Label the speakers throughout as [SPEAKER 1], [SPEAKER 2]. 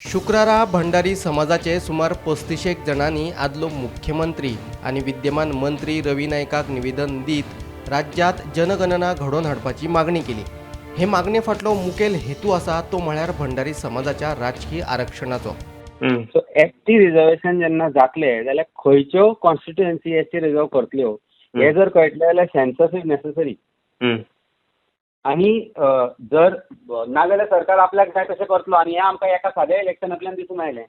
[SPEAKER 1] शुक्रारा भंडारी समाजाचे सुमार पस्तिशेक जाणांनी आदलो मुख्यमंत्री आनी विद्यमान मंत्री रवी नायकाक निवेदन दीत राज्यांत जनगणना घडोवन हाडपाची मागणी केली. हे मागणे फाटलो मुखेल हेतू आसा तो म्हळ्यार भंडारी समाजाच्या राजकी आरक्षणाचो.
[SPEAKER 2] सो एस टी रिजर्वेशन जेन्ना जातलें जाल्यार खंयच्यो कॉन्स्टिट्युएन्सी एस टी रिजर्व करतल्यो हें जर कळटलें जाल्यार सेन्सस is necessary. आनी जर नाजाल्यार सरकार आपल्याक जाय तशें करतलो आनी हें आमकां एका साद्या इलेक्शनांतल्यान दिसून आयलें.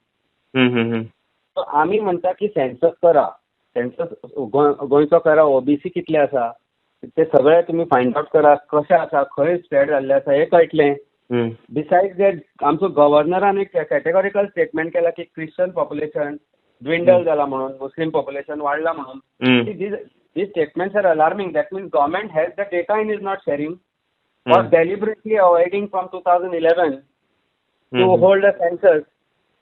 [SPEAKER 2] सो आमी म्हणटा की सेन्सस करा, सेन्सस गोंयचो करा, ओबीसी कितले आसा ते सगळे तुमी फायंड आवट करा, कशें आसा, खंय स्प्रेड जाल्लें आसा हें कळटलें. बिसायड्स that, आमचो गव्हर्नरान एक कॅटेगॉरिकल स्टेटमेंट केला की क्रिश्चन पॉप्युलेशन dwindle जाला म्हणून, मुस्लीम पॉप्युलेशन वाडला म्हणून. These statements are alarming. That means government has the data and is not sharing or deliberately avoiding from 2011 to hold a census,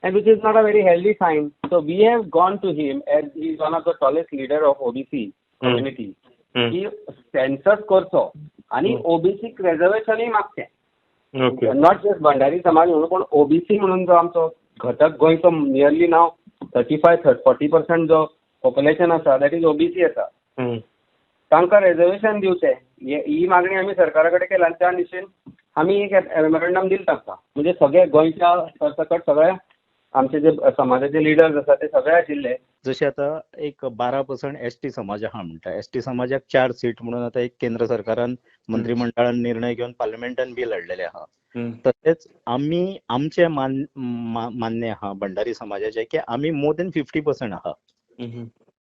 [SPEAKER 2] and which is not a very healthy sign. So we have gone to him, as he is one of the tallest leader of OBC community, की census करचो आनी ओबीसीक रिजर्वेशनूय मागचें. Not just Bhandari समाज म्हणून, पूण OBC म्हणून जो आमचो घटक गोंयचो नियरली नाव 35-40% जो पॉप्युलेशन आसा, that is OBC आसा, तांकां रिजर्वेशन दिवचें ही मागणी आमी सरकारा कडेन केला आनी त्या दिशेन आमी एक मेमोरंडम दिलें तांकां. म्हणजे सगळे गोंयच्या सरसकट सगळे आमचे जे समाजाचे लिडर्स आसा ते सगळे आशिल्ले.
[SPEAKER 3] जशें आतां एक 12% एस टी समाज आहा म्हणटा, एस टी समाजाक 4 सीट म्हणून आतां एक केंद्र सरकारान मंत्रिमंडळान निर्णय घेवन पार्लमेंटान बील हाडलेलें आहा. तशेंच आमी आमचें मान्य आहा भंडारी समाजाचें की आमी मोर देन 50% आहा.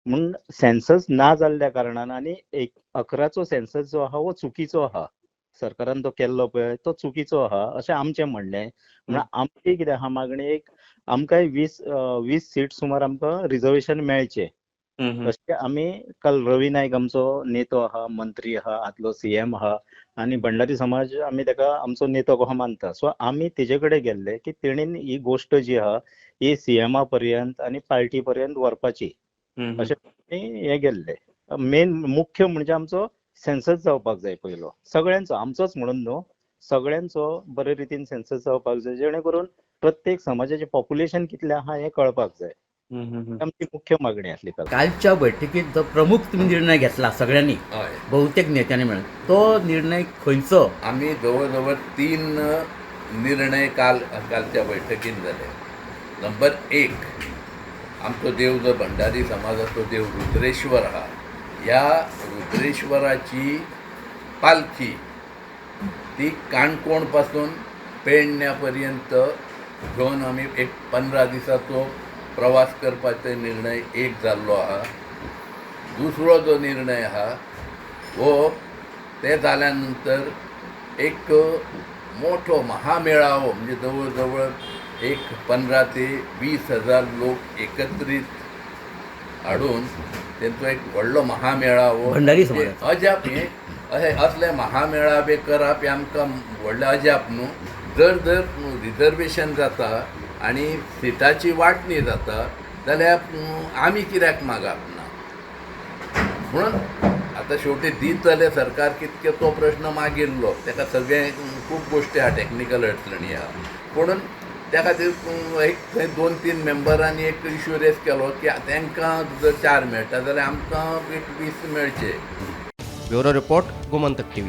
[SPEAKER 3] म्हूण सेन्सस ना जाल्ल्या कारणान आनी एक 11चो सेन्सस जो आहा हो चुकीचो आहा, सरकारान तो केल्लो पळय तो चुकीचो आहा अशें आमचें म्हणणें. म्हणून आमची कितें आहा मागणी, एक आमकांय 20 सीट सुमार आमकां रिजर्वेशन मेळचें अशें आमी काल रवी नायक आमचो नेतो आहा, मंत्री आहा, आदलो सीएम आहा आनी भंडारी समाज आमी ताका आमचो नेतो कसो मानता. सो आमी तेजे कडेन गेल्ले की तेणेन ही गोश्ट जी आहा ही सीएमा पर्यंत आनी पार्टी पर्यंत व्हरपाची अशें आमी हें गेल्ले. मेन मुख्य म्हणजे आमचो सेन्सस जावपाक जाय पयलो, सगळ्यांचो, आमचोच म्हणून न्हू, सगळ्यांचो बरे रितीन सेन्सस जावपाक जाय, जेणे करून प्रत्येक समाजाचें पॉप्युलेशन कितलें आहा हें कळपाक जाय. आमची मुख्य मागणी आसली काल.
[SPEAKER 4] कालच्या बैठकीत जो प्रमुख तुमी निर्णय घेतला सगळ्यांनी, बहुतेक नेत्यांनी मेळून, तो निर्णय खंयचो?
[SPEAKER 5] आमी जवळ जवळ 3 निर्णय कालच्या बैठकीत जाले. नंबर 1, आमचो देव जो भंडारी समाजाचो देव रुद्रेश्वर आहा, ह्या रुद्रेश्वराची पालखी ती काणकोण पासून पेडण्या पर्यंत घेवन आमी एक 15 दिसाचो प्रवास करपाचो निर्णय एक जाल्लो आहा. दुसरो जो निर्णय आहा हो ते जाल्या नंतर एक मोठो महामेळावो, म्हणजे जवळ जवळ एक 15 ते 20 हजार लोक एकत्रीत हाडून तेंचो एक व्हडलो महामेळावो
[SPEAKER 4] भंडारी समाजाचो.
[SPEAKER 5] अजाप हें अशें असले महामेळावे करप हें आमकां व्हडलें अजाप न्हू. जर जर रिजर्वेशन जाता आनी सिटाची वांटणी जाता जाल्यार आमी कित्याक मागप ना म्हणून आतां शेवटी दीत जाल्यार सरकार कितके तो प्रश्न मागिल्लो, ताका सगळें खूब गोश्टी आहा, टॅक्निकल अडचणी आहा. पूण त्या खातीर एक थंय 2-3 मेंबरांनी एक इशू रेज केलो की तांकां जर 4 मेळटा जाल्यार आमकां एक 20 मेळचे.
[SPEAKER 1] Bureau report, Gomantak TV.